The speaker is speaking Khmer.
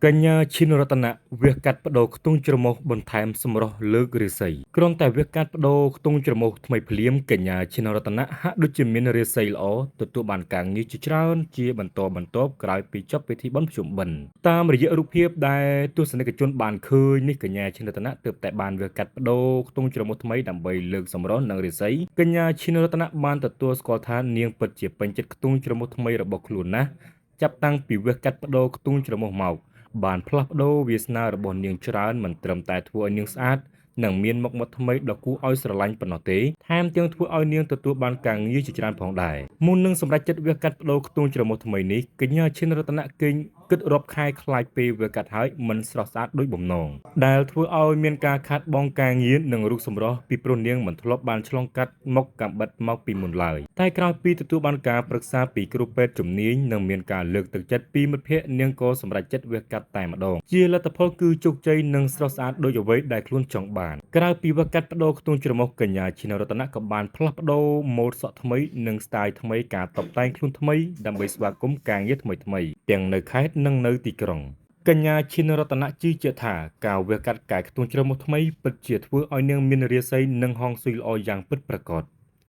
កញ្ញាឈិនរតនៈវះកាត់ប្ដូរខ្ទង់ច្រមុះបន្ថែមសម្រស់លើករាសីគ្រាន់តែវះកាត់ប្ដូរខ្ទង់ច្រមុះថ្មីភ្លាមកញ្ញាឈិនរតនៈហាក់ដូចជាមានរាសីល្អទទួលបានការងារជាច្រើនជាបន្តបន្ទាប់ក្រោយពីចប់ពិធីបុណ្យភ្ជុំបិណ្ឌតាមរយៈរូបភាពដែលទស្សនិកជនបានឃើញនេះកញ្ញាឈិនរតនៈទើបតែបានវះកាត់ប្ដូរខ្ទង់ច្រមុះថ្មីដើម្បីលើកសម្រស់និងរាសីកញ្ញាឈិនរតនៈបានទទួលស្គាល់ថានាងពិតជាពេញចិត្តខ្ទង់ច្រមុះថ្មីរបស់ខ្លួនណាស់ចាប់តាំងពីវះកាត់ប្ដូរខ្ទង់ច្រមុះមក បានផ្លាស់ប្ដូរវាសនារបស់នាងច្រើនមិនត្រឹមតែធ្វើឲ្យនាងស្អាតនិងមានមុខមាត់ថ្មីដ៏គួរឲ្យស្រឡាញ់ប៉ុណ្ណោះទេថែមទាំងធ្វើឲ្យនាងទទួលបានការងារជាច្រើនផងដែរមុននឹងសម្រេចចិត្តវះកាត់ប្ដូរខ្ទង់ច្រមុះថ្មីនេះកញ្ញាឈិនរតនៈកេងគិតរាប់ខែខ្លាចពេលវះកាត់ហើយមិនស្រស់ស្អាតដូចបំណងដែលធ្វើឲ្យមានការខាតបង់ការងារនិងរូបសម្រស់ពីព្រោះនាងមិនធ្លាប់បានឆ្លងកាត់មុខកាំបិតមកពីមុនឡើយតែក្រោយពីទទួលបានការប្រឹក្សាពីគ្រូពេទ្យជំនាញនិងមានការលើកទឹកចិត្តពីមិត្តភ័ក្តិនាងក៏សម្រេចចិត្តវះកាត់តែម្ដងជាលទ្ធផលគឺជោគជ័យនិងស្រស់ស្អាតដូចអ្វីដែលខ្លួនចង់បានក្រៅពីវះកាត់ប្ដូរខ្ទង់ច្រមុះកញ្ញាឈិនរតនៈក៏បានផ្លាស់ប្ដូរម៉ូដសក់ថ្មីនិងស្ទាយថ្មីការតុបតែងខ្លួនថ្មីដើម្បីស្វាគមន៍ការងារថ្មីៗទាំងនៅខេត្តនិងនៅទីក្រុងកញ្ញាឈិនរតនៈជឿជាក់ថាការវះកាត់កែខ្ទង់ច្រមុះថ្មីពិតជាធ្វើឲ្យនាងមានរាសីនិងហងស៊ុយល្អយ៉ាងពិតប្រាកដ។